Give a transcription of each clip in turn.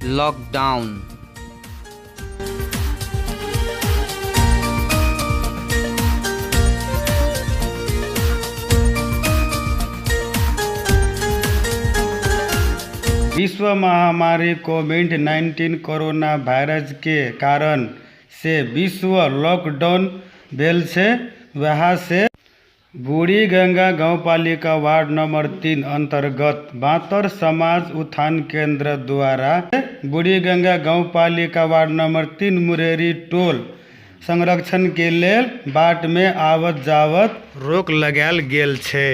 Lockdown. विश्व महामारी COVID-19 corona virus के कारण से विश्व लकडाउन भेल छै। वहा से बुढीगंगा गाउँपालिका वार्ड नम्बर 3 अन्तर्गत बाँतर समाज उत्थान केन्द्र द्वारा बुढीगंगा गाउँपालिका वार्ड नम्बर 3 मुरेरी टोल संरक्षण के लेल बाट में आवत जावत रोक लगायल गेल छै।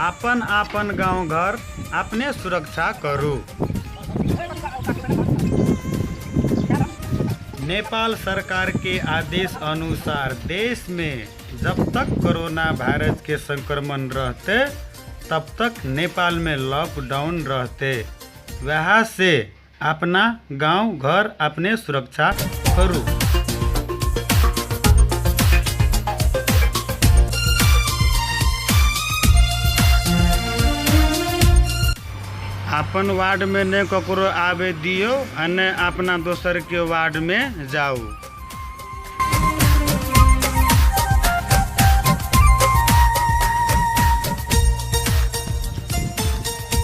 आपन आपन गाउँ घर अपने सुरक्षा करू। नेपाल सरकार के आदेश अनुसार देश में जब तक कोरोना वायरस के संक्रमण रहते तब तक नेपाल में लॉकडाउन रहते। वहाँ से अपना गांव घर अपने सुरक्षा करू। अपन वार्ड में ने ककरो आवे दियो आ ने अपना दोसर के वार्ड में जाऊ।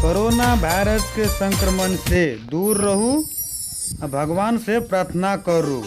कोरोना वायरस के संक्रमण से दूर रहू, भगवान से प्रार्थना करू।